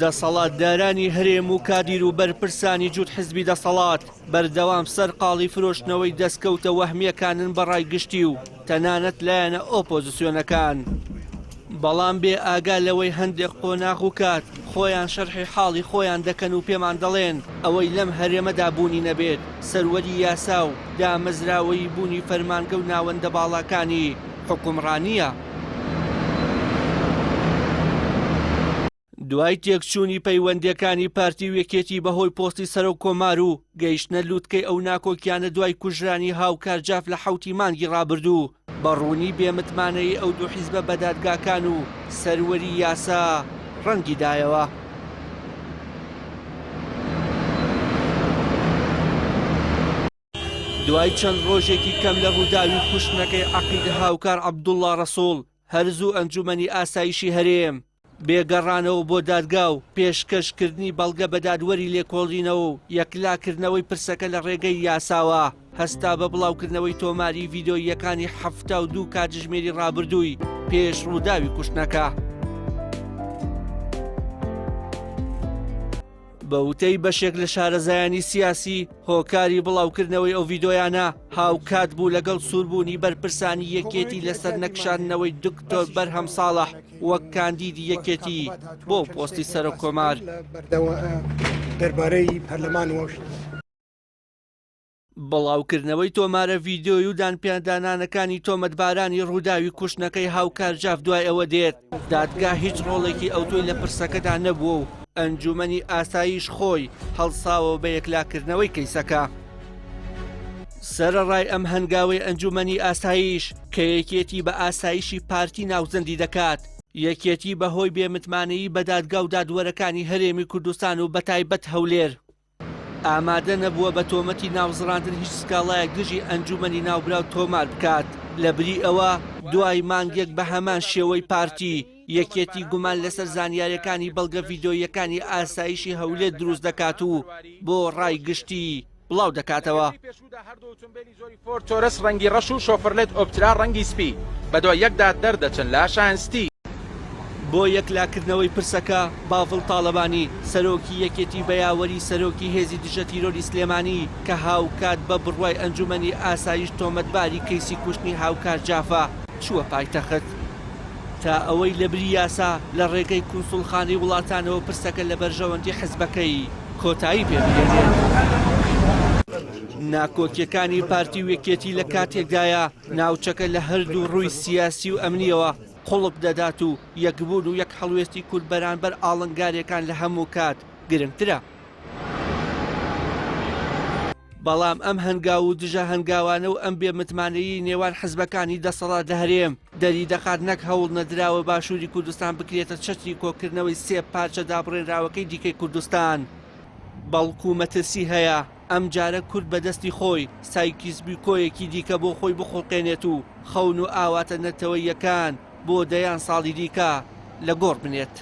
دەسەڵاتدارانی هەرێم و کادیر و بەرپرسانی جووت حزبی دەسەڵات بەردەوام سەرقاڵی فرۆشتنەوەی دەستکەوتە وەهمییەکانن بە ڕای گشتی و تەنانەت لایەنە ئۆپۆزسیۆنەکان. بەڵام بێ ئاگا لەوەی هەندێک قۆناغ و کات خۆیان شەرحی حاڵی خۆیان دەکەن و پێمان دەڵێن ئەوەی لەم هەرێمەدا بوونی نەبێت سەروەری یاسا و دامەزراوەیی بوونی فەرمانگە و ناوەندە باڵاکانی حوکمڕانییە. دوای تێکچوونی پەیوەندییەکانی پارتی و یەکێتی بەهۆی پۆستی سەرۆک کۆمار و گەیشتنە لوتکەی ئەو ناکۆکیانە دوای کوژرانی هاوکار جاف لە حەوتی مانگی ڕابردوو، بە ڕوونی بێ متمانەیی ئەو دوو حیزبە بە دادگاکان و سەروەری یاسا ڕەنگی دایەوە. دوای چەند ڕۆژێکی کەم لە ڕووداوی کوشتنەکەی عەقید هاوکار عەبدوڵڵا ڕەسوڵ، هەر زوو ئەنجوومەنی ئاسایشی هەرێم، بێ گەڕانەوە بۆ دادگا و پێشکەشکردنی بەڵگە بە دادوەری لێکۆڵینەوە و یەکلاکردنەوەی پرسەکە لە ڕێگەی یاساوە، هەستا بە بڵاوکردنەوەی تۆماری ڤیدۆییەکانی 72 کاتژمێری ڕابردووی پێش ڕووداوی کوشتنەکە. بە وتەی بەشێک لە شارەزایانی سیاسی، هۆکاری بڵاوکردنەوەی ئەو ڤیدۆیانە هاوکات بوو لەگەڵ سووربوونی بەرپرسانی یەکێتی لەسەر نەکشاندنەوەی دکتۆر بەرهەم ساڵح وەک کاندیدی یەکێتی بۆ پۆستی سەرۆککۆمار. دەربارەی پەرلەمان و. بڵاوکردنەوەی تۆمارە ڤیدیۆی و دانپیادانانەکانی تۆمەتبارانی ڕووداوی کوشتنەکەی هاوکار جاف دوای ئەوە دێت، دادگا هیچ ڕۆڵێکی ئەوتۆی لە پرسەکەدا نەبووە و ئەنجوومەنی ئاسایش خۆی هەڵساوە بە یەکلاکردنەوەی کەیسەکە. سەرەڕای ئەم هەنگاوەی ئەنجوومەنی ئاسایش کە یەکێتی بە ئاسایشی پارتی ناوزەندی دەکات، یەکێتی بەهۆی بێ متمانەیی بە دادگا و دادوەرەکانی هەرێمی کوردستان و بەتایبەت هەولێر، ئامادە نەبووە بە تۆمەتی ناوزڕاندن هیچ سکاڵایەک دژی ئەنجوومەنی ناوبراو تۆمار بکات، لەبری ئەوە دوای مانگێک بە هەمان شێوەی پارتی، یەکێتی گومان لەسەر زانیارییەکانی بەڵگە ڤیدۆییەکانی ئاسایشی هەولێر دروست دەکات و بۆ ڕای گشتی بڵاو دەکاتەوە. پێشوودا هەردوو ئۆتۆمبێلی جۆری فۆرد تۆرەس ڕەنگی ڕەش و شۆفرلێت ئۆپترا ڕەنگی سپی بەدوای یەکدا دەردەچن لە شایان ستی. بۆ یەکلاکردنەوەی پرسەکە، باڤڵ تاڵەبانی، سەرۆکی یەکێتی بە یاوەری سەرۆکی هێزی دژەتیرۆری سلێمانی کە هاوکات بە بڕوای ئەنجومەنی ئاسایش تۆمەتباری کەیسی کوشتنی هاوکار جافە، چووە پایتەخت تا ئەوەی لەبری یاسا لە ڕێگەی کونسوڵخانەی وڵاتانەوە پرسەکە لە بەرژەوەندی حزبەکەی کۆتایی پێ بهێنێت. ناکۆکیەکانی پارتی و یەکێتی لە کاتێکدایە ناوچەکە لە هەردوو ڕووی سیاسی و ئەمنیەوە قوڵپ دەدات و یەکبوون و یەک هەڵوێستی کورد بەرانبەر ئاڵنگاریەکان لە هەموو کات گرنگترە. بەڵام ئەم هەنگاو و دژە هەنگاوانە و ئەم بێ متمانەیی نێوان حزبەکانی دەسەڵات لە هەرێم دەریدەخات نەک هەوڵ نەدراوە باشووری کوردستان بکرێتە چەتری کۆکردنەوەی سێ پارچە دابڕێنراوەکەی دیکەی کوردستان، بەڵکو مەترسی هەیە ئەمجارە کورد بە دەستی خۆی سایکیس بیکۆیەکی دیکە بۆ خۆی بخوڵقێنێت و خەون و ئاواتە نەتەوەییەکان بۆ دەیان ساڵی دیکە لە گۆڕ بنێت.